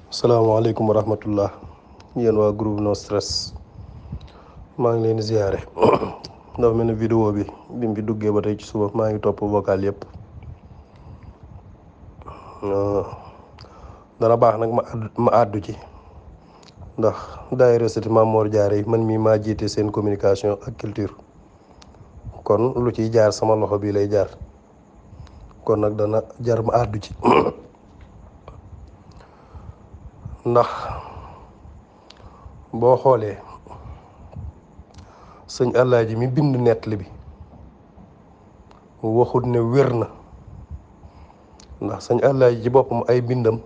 salaamaaleykum wa rahmatullah yéen waa groupe No Stress maa ngi leen di ziare dafa mel ni vidéo bi mu fi duggee ba tey ci suba maa ngi topp vocal yëpp dana baax nag ma àddu ci ndax daayira Sëti Maam Mor Jaara yi man mii maa jiite seen communication ak culture kon lu ciy jaar sama loxo bii lay jaar kon nag dana jar ma àddu ci ndax boo xoolee sëñ Alaaji mi bind nettali bi waxut ne wér na ndax sëñ Alaaji ci boppam ay bindam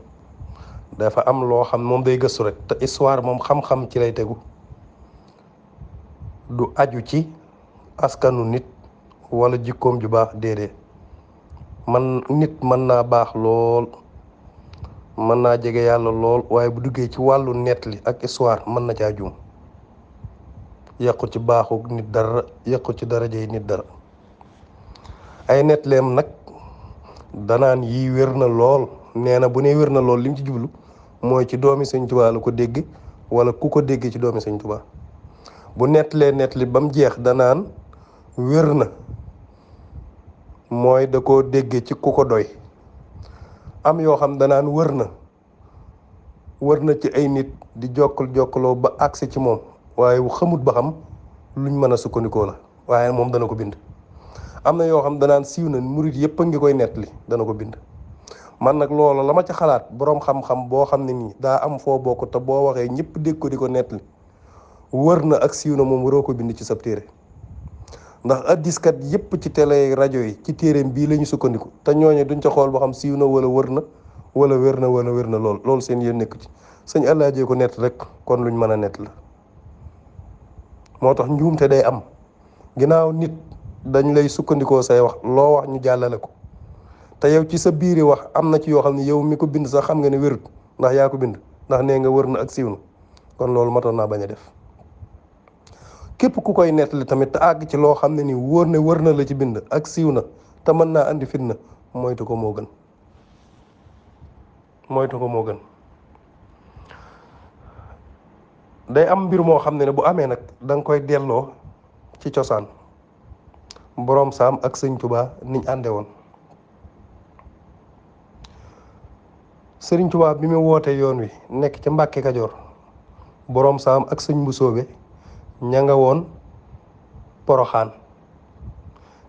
dafa am loo xam moom day gëstu rek te histoire moom xam-xam ci lay tegu du aju ci askanu nit wala jikkoom ju baax déedéet nit mën naa baax lool mën naa jege yàlla lool waaye bu duggee ci wàllu nettali ak histoire mën na caa juum yàqu ci baaxu nit dara yàqu ci darajey nit dara ay nettaleem nag danaan yii wér na lool nee na bu ne wér na lool li mu ci jublu mooy ci doomi sëñ Tuubaa la ko dégg wala ku ko dégg ci doomi sëñ Tuubaa bu nettalee nettali ba mu jeex danaan wér na mooy da koo dégg ci ku ko doy am yoo xam danaan wër na ci ay nit di jokkaloo ba agsi ci moom waaye xamut ba xam luñ mën a sukkandikoo la waaye moom dana ko bind am na yoo xam danaan siiw na murit yëpp a ngi koy nettali dana ko bind man nag loolu la ma ci xalaat boroom xam-xam boo xam ne nii daa am foo bokk te boo waxee ñëpp dégg ko di ko nettali wër na ak siiw na moom waroo ko bind ci sab téere ndax addiskat yëpp ci télé rajo yi ci téereem bii la ñu sukkandiku te ñooñu duñ ca xool boo xam siiw na wala wër na wala wér na loolu seen yéen nekku ci sëñ Alaaji ko nett rek kon luñ mën a nett la moo tax njuumte day am ginnaaw nit dañ lay sukkandikoo say wax loo wax ñu jàllale ko te yow ci sa biiri wax am na ci yoo xam ne yow mi ko bind sax xam nga ne wérut ndax yaa ko bind ndax nee nga wër na ak siiw na kon loolu matoon naa bañ a def képp ku koy nettali tamit te àgg ci loo xam ne ni wóor ne wër na la ci bind ak siiw na te mën naa andi fitna moytu ko moo gën day am mbir moo xam ne bu amee nag danga koy delloo ci cosaan boroom saam ak sëñ Tuubaa niñ ànde woon sëriñ Tuubaa bi mu wootee yoon wi nekk ca Mbàkke Kajoor boroom saam ak sëñ Mbusoobe ña nga woon Poroxaan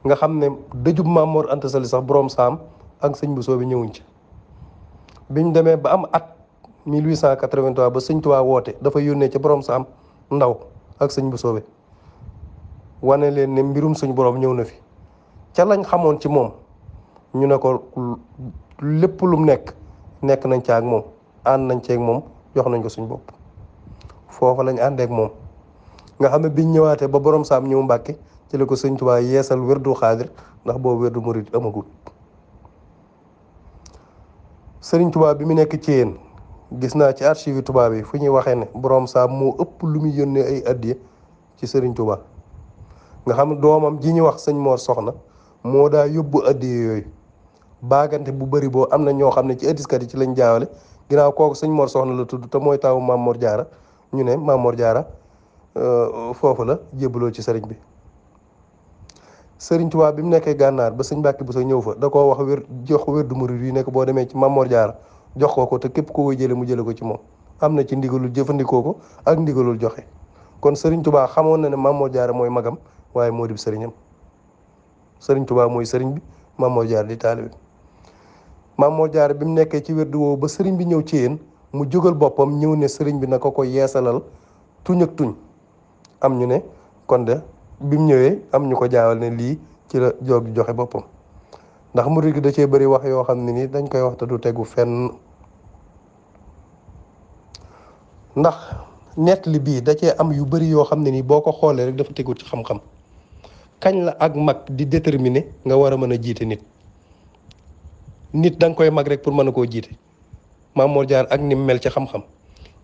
nga xam ne dëjub Maam Mor Anta Sali sax boroom saam ak sëñ Mbusoobe ñëwuñ ci biñ demee ba am at 1883 ba sëñ Tuubaa woote dafa yónnee ca boroom saam ndaw ak sëñ Mbusoobe wane leen ne mbirum suñ boroom ñëw na fi ca lañ xamoon ci moom ñu ne ko lépp lum nekk nañ ca ak moom ànd nañ ceeg moom jox nañ ko suñ bopp foofa lañ àndeek moom nga xam ne biñ ñëwaatee ba boroom saam ñëw Mbàkke ci la ko sëñ Tuubaa yeesal wérdu xaadir ndax boobu wérdu murid amagul sëriñ Tuubaa bi mu nekk ci yéen gis naa ci archive tubaab yi fu ñuy waxee ne boroom saam moo ëpp lu muy yónnee ay addiya ci sëriñ Tuubaa nga xam doomam ji ñu wax sëñ Mor Soxna moo daa yóbbu addiya yooyu baagante bu bëri boo am na ñoo xam ne ci addiskat yi ci lañ jaawale ginnaaw kooku sëñ Mor Soxna la tudd te mooy tawu Maam Mor Jaara ñu ne Maam Mor Jaara foofu la jébbaloo ci sëriñ bi sëriñ Tuubaa bi mu nekkee gànnaar ba sëñ Mbàkke bu sa ñëw fa da koo wax jox wérdu murid yi nekk boo demee ci Maam Mor Jaara jox ko te képp ko koy jële mu jële ko ci moom am na ci ndigalul jëfandikoo ko ak ndigalul joxe kon sëriñ Tuubaa xamoon na ne Maam Mor Jaara mooy magam waaye moo di sëriñam sëriñ Tuubaa mooy sëriñ bi Maam Mor Jaara di taalibe bi Maam Mor Jaara bi mu nekkee ci wérdu woowu ba sëriñ bi ñëw ci yéen mu jógal boppam ñëw ne sëriñ bi na ko yeesalal tuñ ak tuñ am ñu ne kon de bi mu ñëwee am ñu ko jaawal ne lii ci la jóg joxe boppam ndax murid gi da cee bëri wax yoo xam ne nii dañ koy wax te du tegu fenn ndax nettali bii da cee am yu bëri yoo xam ne nii boo ko xoolee rek dafa tegu ci xam-xam kañ la ak mag di déterminer nga war a mën a jiite nit da nga koy mag rek pour mën a koo jiite Maam Mor Jaara ak ni mu mel ci xam-xam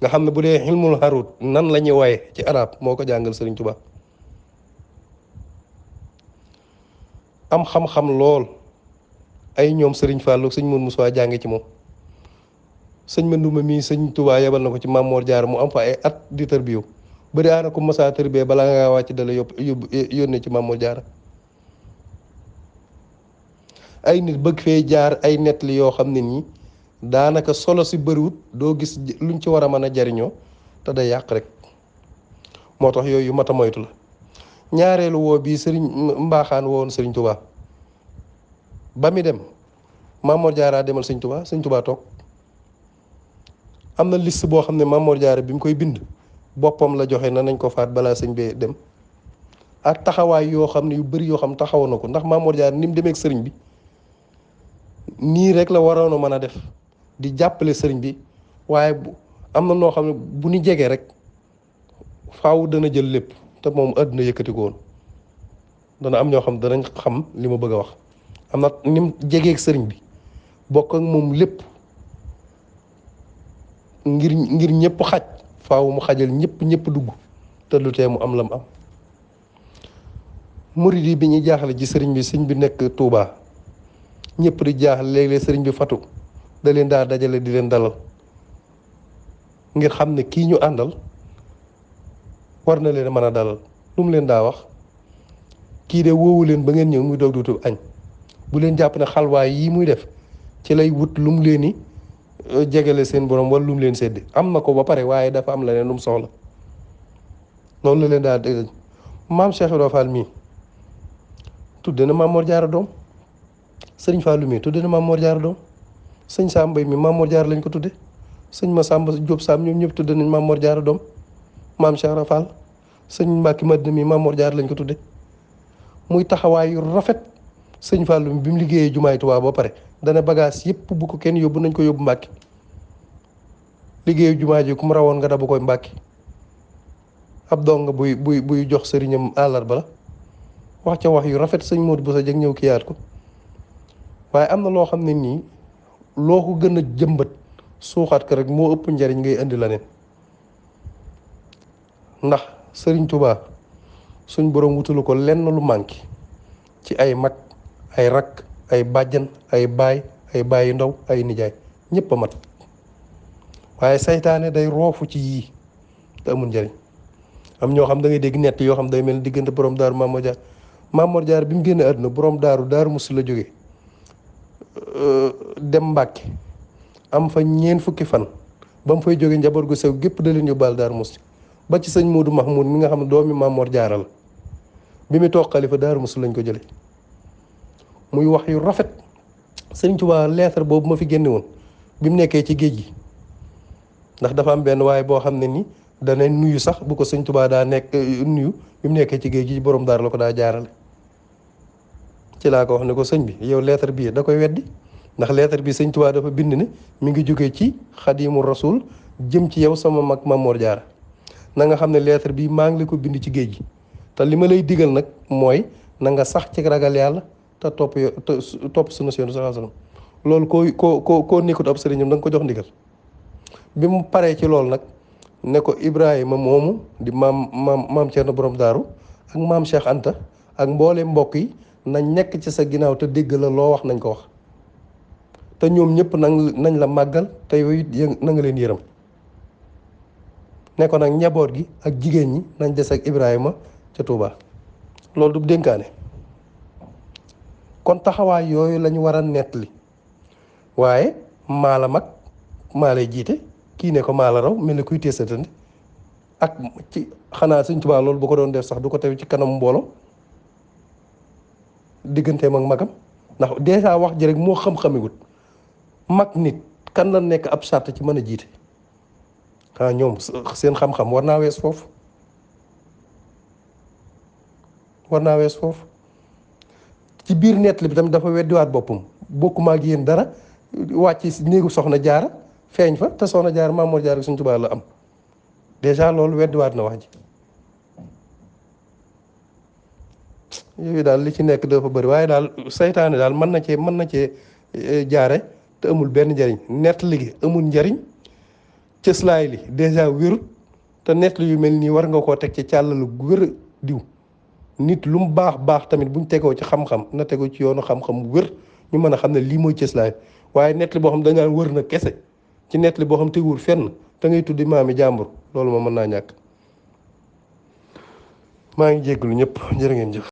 nga xam ne bu dee xilmul harut nan la ñuy waye ci arab moo ko jàngal sëriñ Tuubaa am xam-xam lool ay ñoom sëriñ Fallou sëñ Mun Musaa jànge ci moom sëñ Mandumba mii sëñ Touba yebal na ko ci Maam Mor Jaara mu am fa ay at di tërbiyewu bëri aana ko masaa tërbiyee balaa ngaa wàcc dala yóbbu yónnee ci Maam Mor Jaara ay nit bëgg fee jaar ay nettali yoo xam ne nii daanaka solo si bëriwut doo gis luñ ci war a mën a jariñoo te day yàq rek moo tax yooyu mat a moytu la ñaareelu woo bii sëriñ mbaaxaan woon sëriñ Touba ba mi dem Maam Mor Jaara demal sëñ Touba toog am na liste boo xam ne Maam Mor Jaara bi mu koy bind boppam la joxe na nañ ko faat balaa sëñ bee dem ak taxawaay yoo xam ne yu bari yoo xam taxaw na ko ndax Maam Mor Jaara ni mu demee ak sëriñ bi nii rek la waroon a mën a def di jàppale sëriñ bi waaye am na noo xam ne bu ñu jegee rek faaw dana jël lépp te moom àdduna yëkkati ko woon dana am ñoo xam danañ xam li ma bëgg a wax am na ni mu jegee ak sëriñ bi bokk ak moom lépp ngir ñëpp xaj faaw mu xajal ñëpp dugg te lu tee mu am la mu am murid yi bi ñuy jaaxle ci sëriñ bi nekk Touba ñëpp di jaaxle léeg-léeg sëriñ bi fatu da leen daa dajale di leen dalal ngir xam ne kii ñu àndal war na leen mën a dalal lu mu leen daa wax kii de woowu leen ba ngeen ñëw muy doog duutu añ bu leen jàpp ne xalwaay yi muy def ci lay wut lu mu leen ni jegale seen borom wala lu mu leen sédd am na ko ba pare waaye dafa am leneen lu mu soxla loolu la leen daa dégg maam Cheikh Ibrahima Fall mii tudde na Maam Mor Jaara doom sëriñ Fallou mii tudde na Maam Mor Jaara doom sëñ Sam Mbaye mi Maam Mor Jaara lañ ko tudde sëñ Massamba Diop Sam ñoom ñëpp tudde nañ Maam Mor Jaara doom maam Cheikh Ibrahima Fall sëñ Mbacke Madina mi Maam Mor Jaara lañ ko tudde muy taxawaay yu rafet sëñ Fallou mi bi mu liggéeyee jumaay Tuubaa ba pare dana bagage yëpp bu ko kenn yóbbu nañ ko yóbbu Mbacke liggéeyu jumaa ji ku mu rawoon nga dabu koy Mbacke ab dong buy jox sëriñam àllarba la wax ca wax yu rafet sëñ Modou Boussa jeg ñëw kiyaat ko waaye am na loo xam ne nii loo ko gën a jëmbat suuxaat ko rek moo ëpp njariñ ngay indi la neen ndax sëriñ Touba suñ borom wutalu ko lenn lu manqué ci ay mag ay rakk ay bàjjan ay baay yu ndaw ay nijaay ñëpp a mat waaye saytaane day roofu ci yii te amul njariñ am ñoo xam da ngay dégg nett yoo xam day mel ni diggante borom daaru Maam Mor Jaara bi mu génne àdduna borom daaru Musti la jóge dem Mbàkke am fa ñeent fukki fan ba mu fay jóge njaboot gu sew gépp da leen yóbbaal daaru Musti ba ci sëñ Moodu Mahmoud mi nga xam ne doomi Maam Mor Jaara la bi mu toog xalifa daaru Musti lañ ko jële muy wax yu rafet sëñ Tuubaa lettre boobu ma fi génne woon bi mu nekkee ci géej gi ndax dafa am benn waaye boo xam ne ni dana nuyu sax bu ko sëñ Tuubaa daa nekk nuyu bi mu nekkee ci géej gi borom daar la ko daa jaarale ci laa ko wax ne ko sëñ bi yow lettre bii da koy weddi ndax lettre bi sëñ Tuubaa dafa bind ne mi ngi jógee ci Xaadimu Rasuul jëm ci yow sama mag Maam Mor Jaara na nga xam ne lettre bii maa ngi la ko bind ci géej gi te li ma lay digal nag mooy na nga sax ci ragal yàlla te topp sunna Yonent sallallahu alayhi wasallam loolu koo nekkut ab sëriñam da nga ko jox ndigal bi mu paree ci loolu nag ne ko Ibrahima moomu di maam Cerno borom daaru ak maam Cheikh Anta ak mboole mbokk yi nañ nekk ci sa ginnaaw te dégg la loo wax nañ ko wax te ñoom ñëpp nañ la màggal te yooyu na nga leen yërëm ne ko nag njaboot gi ak jigéen ñi nañ des ak Ibrahima ca Touba loolu du dénkaane kon taxawaay yooyu lañu war a nettali waaye maa la mag maa lay jiite kii ne ko maa la raw mel ni kuy teesatandi ak ci xanaa Sëñ Tuubaa loolu bu ko doon def sax du ko tew ci kanam mbooloo digganteem ak magam ndax dèjà wax ji rek moo xam-xamiwut mag nit kan la nekk ab sart ci mën a jiite xanaa ñoom seen xam-xam war naa wees foofu ci biir nettali bi tamit dafa weddiwaat boppam bokkuma ak yéen dara wàcc si néegu soxna jaara feeñ fa te soxna jaara Maam Mor Jaara Sëñ Tuubaa la am dèjà loolu weddiwaat na wax ji yooyu daal li ci nekk dafa bëri waaye daal saytaane daal mën na cee jaare te amul benn njariñ nettali gi amul njariñ cëslaay li dèjà wérut te nettali yu mel nii war nga koo teg ci càllalu wér diw nit lu mu baax tamit buñ tegoo ci xam-xam na tegoo ci yoonu xam-xam wér ñu mën a xam ne lii mooy cëslaay waaye nettali boo xam dañ naan wër na kese ci nettali boo xam teguwul fenn te ngay tuddi maami jàmbur loolu moom mën naa ñàkk maa ngi jégalu ñëpp jërë ngeen jëf.